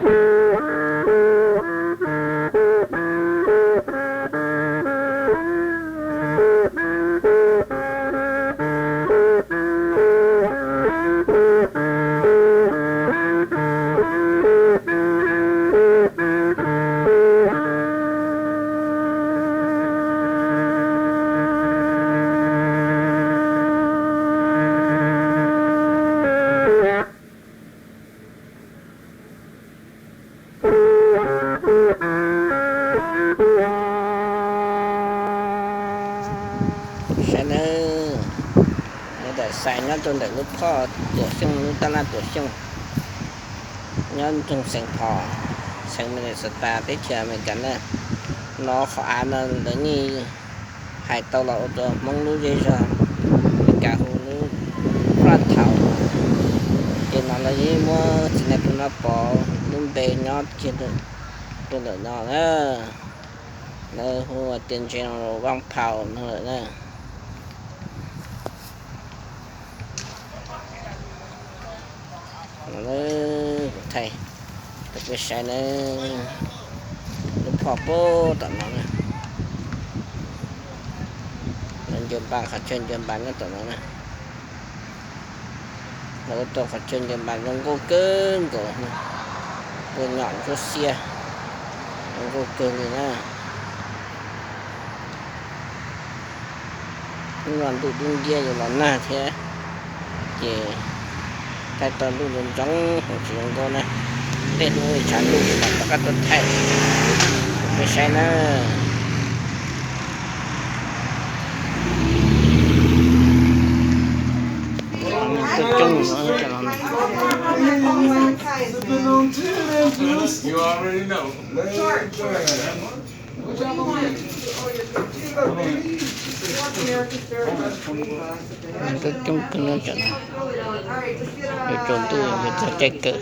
Saib nawb, nws tawm xais nyob rau ntawm lub phoj Tuam Xyooj, lub tab laj Tuam Xyooj, nyob nroog Saint Paul, xeev Minnesota, teb chaws Amelikas na. No qhov av no lawv yeej hais tau los ua rau Hmoob lub zej zog Amelikas hu lub Plat Thaum. Ces no lawv yeej muab txiv nais phoo no pov lub npe nyob kiag rau ntawm no na. Lawv hu tias General Vang Phau no lawm na. Kuv thaij rau peb saib na, lub phoj puag tom no na. Lawv ncaws npas, qhov chaw ncaws npas nyob tom no na. Lawv ua tau qhov chaw ncaws npas zoo nkauj kawg nkaus, ua nyom ntsuab xiab, zoo nkauj kawg li na. Hnub no ntuj dub nciab yuav los nag thiab, ces thaij tau ntuj ntxoov ntxoo heev tsis zoo nkauj na. Tej hnub tshav ntuj mam rov qab tuaj thaij rau peb saib na. Coob coob no. Coob coob kawg no, yuav tsaus ntuj yuav txog caij kawm.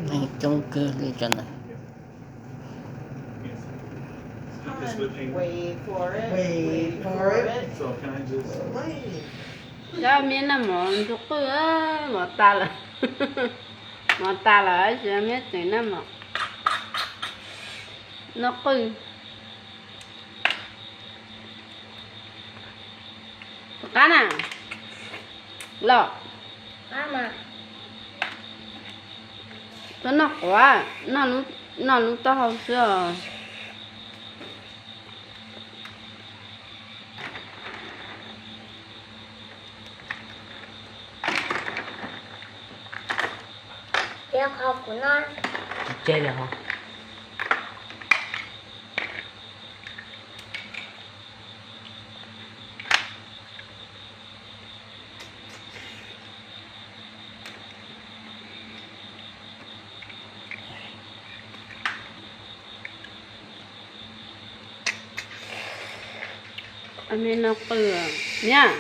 Neeg coob kawg li cov ntawd. Cov me noj mov ntsuag qwj, mov tas lawm, mov tas lawm tab sis me tseem noj mov, noj qwj. Tus qab na, los, tuaj noj quav, noj lub taub hau xwb os. Me noj qwj niam,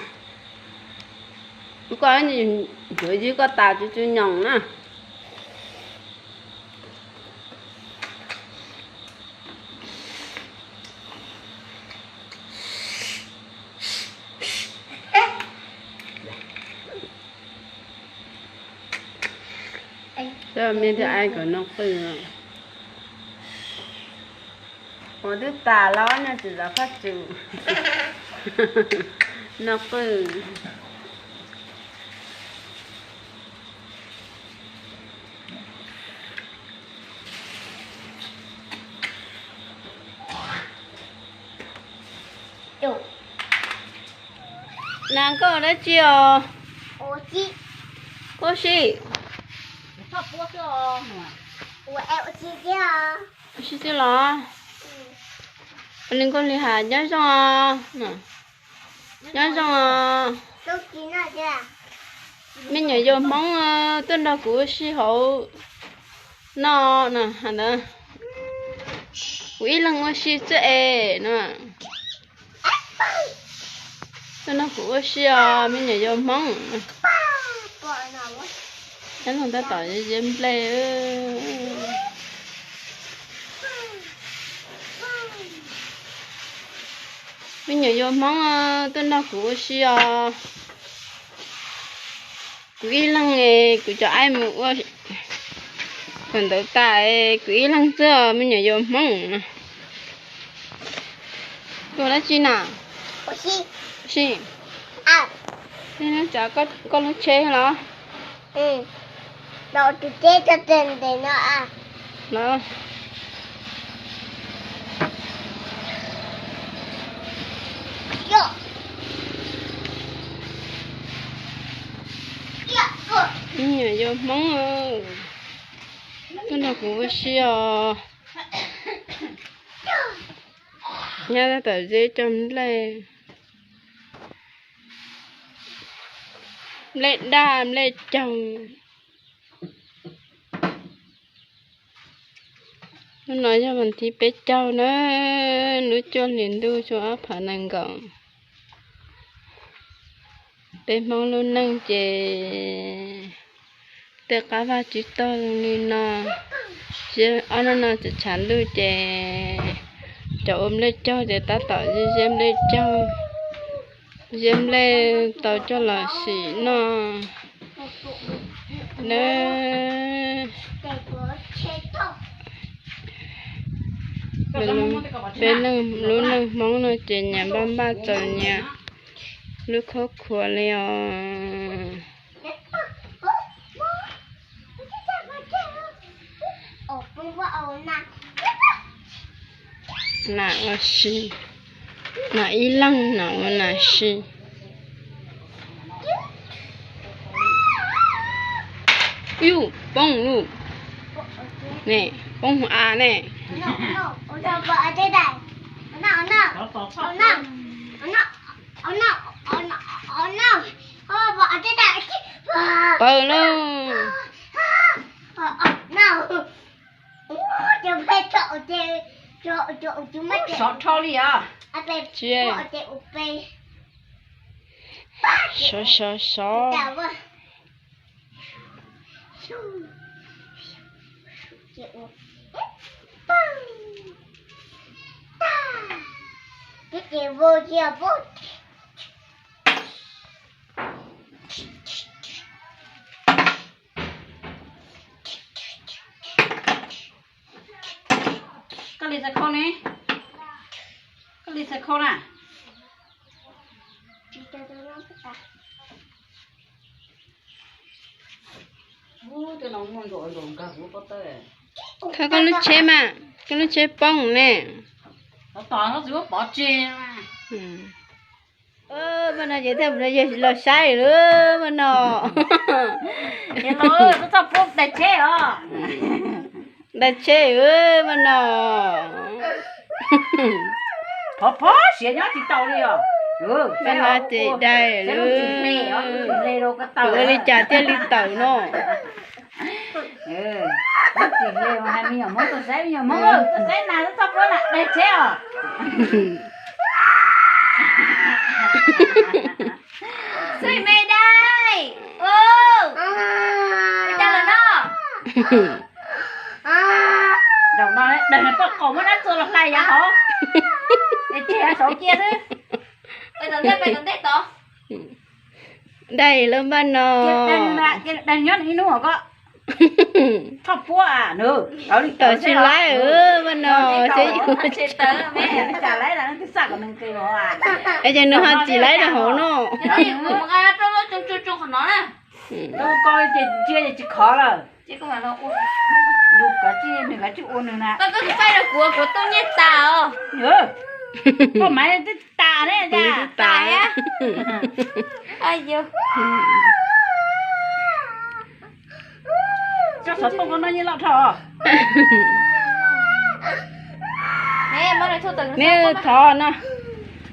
koj, yuav yug koj tas tsuv tsuv nyoos na. Coj me thiaj ai kom noj qwj. Ua twb tas los no tsis zov qhov tsum. Noj qwj. Nas, koj ua dab tsi os? Koj si. Ua si tib los? Ua li nkauj li has nyob zoo os. Nyob zoo os. Me nyuam yaus Hmoob tuaj nrog kuv ua si hauv no na, ntawd. Kuv ib leeg ua si xwb es no. Tuaj nrog Kuv ua si os me nyuam yaus Hmoob. Tab tom ze nplej. Me nyuam yaus Hmoob tuaj nrog kuv ua si os. Kuv ib leeg, kuv cov aib mus ua thaum ntawd tas, kuv ib leeg xwb os me nyuam yaus Hmoob. Ua dab tsi na? Sim, koj lub tsheb los? Me nyuam yaus Hmoob, tuaj nrog kuv ua si os. Nyob tab tom ze cov nplej, nplej daj nplej caug. Hnub no yog vas thib peb caug na, lub cuaj hlis ntuj xyoo ob phav nees nkaum. Peb Hmoob lub neej ces tej qab vaj tsib taug zoo li no. Ob hnub no tseem tshav ntuj ces cov ua nplej caug ces tab tom ze nplej caug, ze nplej tau coj los sim noj na. Peb lub neej Hmoob no ces nyias npaj npaj txaus nyias lub khaub khuas li os. Nas ua si, nas ib leeg nas ua nas si. Yus poob lawm ne, poob a ne. Pawg lauj. Sov rho li os. Sov sov sov. Koj li txawj khau ne? Koj li txawj khau na? Khaws koj lub tsheb mas, koj lub tsheb poob ne. Pab no ces thiaj mus yog los saib lawm pab no. Txhob pub daig tsheb os. Daig tsheb pab no. Phov phov siav nyob tsis tau li os. Pab no ces daig lawm. Ua li cas thiaj li tawm no. Lub tsis hle hais me nyuam Hmoob tuaj saib, me nyuam Hmoob tuaj saib nas txhob pub nas daig tsheb os. Xwb me daig. Ua cas lawm no? Zaum no daig no koj qaum muab dab txua los hlais yav hauv. Es tseg saud cia xwb. Daig lawm pab no. Daig nyob ib hnub os koj. Txhob puab nws. Tawm tsis laib pab no, seb yuav. Es ces nws ho tsis laib rau hauv no. Koj ces ntsia tsis khov lawm. Nws kav tsij ua nws na. Koj tsis faib rau kuv, kuv tuaj nyiaj tas os. Koj mas twb tas ne. Tas. Cov xov tooj koj noj yeej loj dhau. Neb thov no.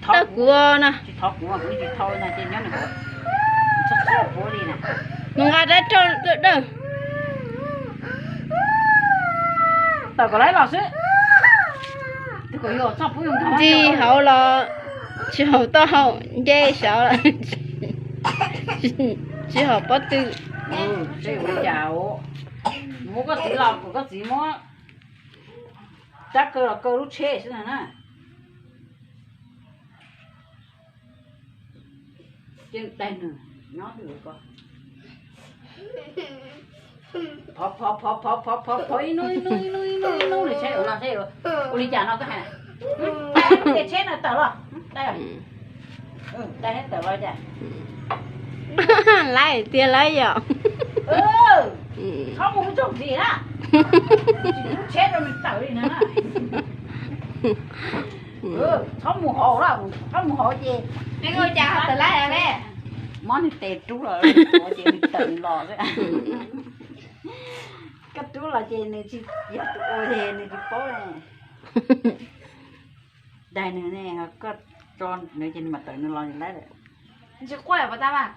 Thov kuv no. Tsis thov kuv, kuv tsis thov no ces nyob nws. Nws nqa dab rau dawb. Tawm kom laib los xwb. Ntxig hauv los. Tsis haum taub hau nce saud lawm, tsis haum pob tw. Muab koj txiv los kom koj txiv muab rab kaw los kaw lub tsheb xwb na. Cia daig nws nyob twj ywm ko. Phov phov phov phov phov phov phov ib hnub ib hnub ib hnub ib hnub ib hnub nws tsheb ua no tsheb ua li cas no koj hais. Daig nws tej tsheb no tawm los. Daig, daig tawm los cas. Lawv tiag lawv yom. Txhob mus tsoom ntsis na. Tsis pub tsheb rau nws tawm li na. Txhob mus hauv, txhob mus hauv ces. Mob nws tes rub los ces nws tawm nws los xwb. Koj rub los ces nws tsis yog tus ua ces nws tsis paub ne. Daig nws ne, koj tso nws ces nws mam tawm nws los lawm. Tsis quaj pov tag mas.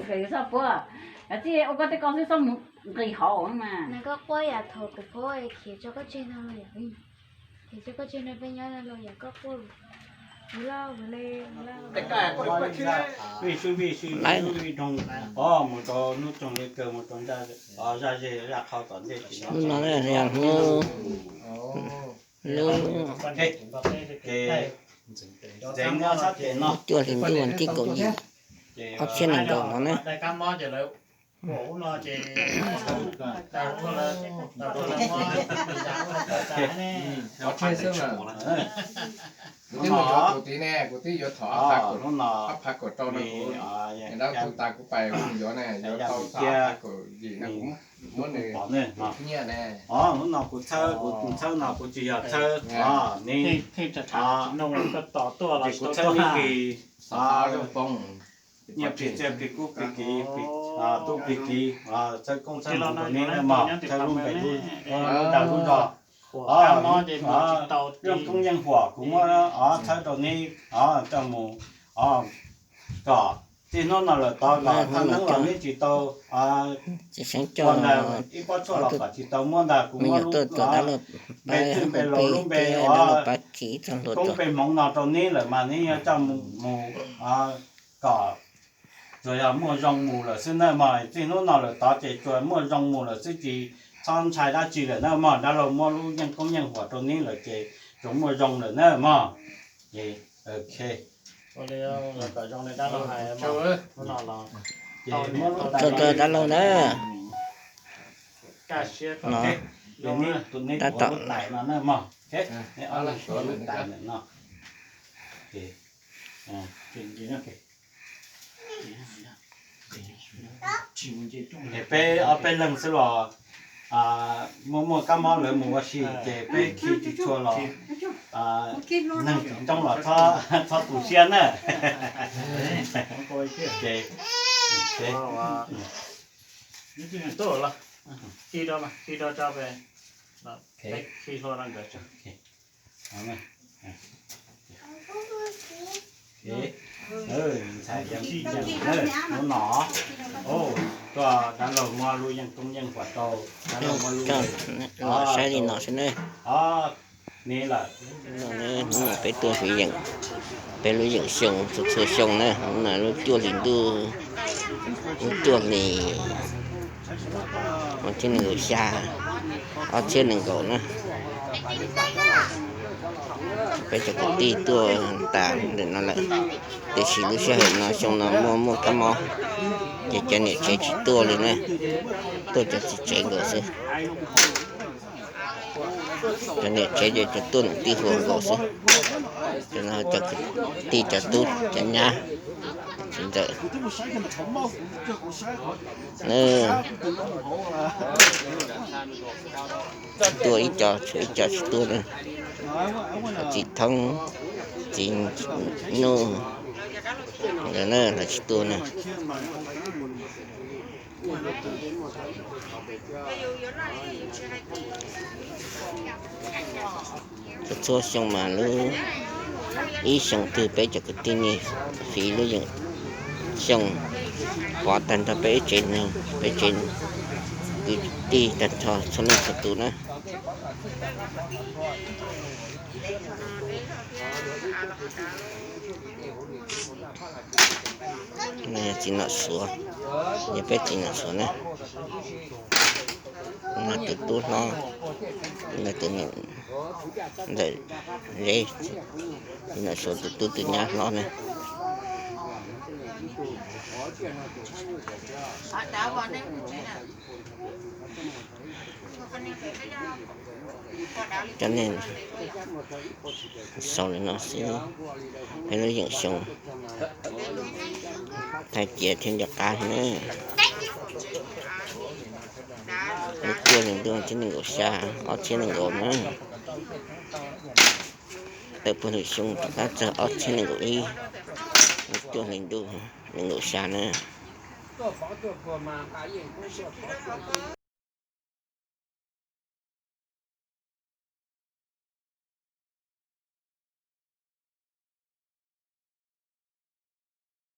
Txhob quaj, txij ua koj tej ko xwb txhob mus nqis hauv mas. Koj quaj yam thaum kuv phob khiav tso koj tseg no los yom, khiav tso koj tseg no peb nyob no los yom koj quaj. Mus lawm, mus lawm. Vij sub vij sub vij sub vij doog, mus rau hnub tsoog li kawg mus rau ntaj zaj zej zaj qhov tom ntej tsis no. Hnub no yog hnub, hnub, ces ntxeev nyob sab tes no, cuaj hlis ntuj vas thib kaum yim, ob txhiab nees nkaum no na. Kuv twb mus cov kuv tiv ne, kuv twb yuav thom ob phav kaum rau no kuv, nim no tu tas kuv pais kuv mus yuav ne, yuav tau ob phav kaum yim no kuv muab nws nyiaj ne. Hnub no kuv txhawb, kuv txhawb no kuv tsis yog txhawb ne, ces kuv txhawb neb kis nyiaj plig txiaj plig kub plig kiv, tub plig kiv, txhawb koob txhawb hmoov rau neb mog, txhawb lub npe lub dag lub zog. Yeej koob yeej huam kuv muab txhawb rau neb coj mus kom txij hnub no lawm tod kom thaj neeb los neb tsis tau ua ntag, ib pob tshuaj los kom tsis tau muab ntag, kuv muab lub npe twj npe laus lub npe koob npe hmoov no rau neb lawm mas neb yuav coj mus kom tsuas yog muaj zoo mus lawm xwb na mog. Txij hnub no lawm tod ces tsuas muaj zoo mus lawm xwb, tsis txhob ntshai dab tsi lawm na mog. Dab laug muab lub yeej koob yeej huam rau neb lawm ces tsuas muaj zoo lawm na mog. Ces ok, kom zoo li dab laug hais, ces muab lub tais dab laug na, no, tus neb tab tom lub tais no na mog. Neb ob leeg tuav lub tais ntawm no. Es peb ob peb leeg xwb los muaj muaj kab mob lawv mus ua si ces peb khi tsis tshua los, neeg tsis coob los txhob tu siab na. Ces, ces, ntxhais, hnub no, tuaj dab laug muab lub yeej koob yeej huam rau, dab laug muab lub, saib li no xwb ne. Hnub no peb tuaj xwv yeem, peb lub yeem xyoo txhua txhua xyoo na, hnub no lub cuaj hlis ntuj, lub cuaj hlis, vas thib nees nkaum xya, ob txhiab nees nkaum na. Peb cov kwv tij tuaj tas ntawm no lawm, tiam sis lub sij hawm no xyoo no muaj muaj kab mob, ces cov niam tsev tsis tuaj li na, tuaj cov txiv tsev nkaus xwb. Cov niam tsev ces tuaj nws tij hluas nkaus xwb. Cov no cov kwv tij cov tub cov nyab, txiv ntxawm. Tuaj ib co tshuav ib co tsis tuaj na. Txiv Thoob, txiv Nuj, nkawd na los tsis tuaj na. Txhua txhua xyoo mas lub ib xyoo twg peb cov kwv tij ne fiv lub yeem xyoo pov tag nrho peb ib tsev neeg, peb tsev Kwv tij tag nrho txhua leej txhua tus na. No yog txiv nom Suav, yog peb txiv nom Suav na. No tus tub hlob, no tus ntxawm Zeb, txiv nom Suav tus tub tus nyab hlob na. Cov neeg xaus li no xwb, peb lub yeem xyoo thaij cia thiab nco qab na. Lub cuaj hlis ntuj thib nees nkaum xya, ob txhiab nees nkaum na. Tawm puag lwm xyoo rov qab txog ob txhiab nees nkaum ib, lub cuaj hlis ntuj nees nkaum xya na.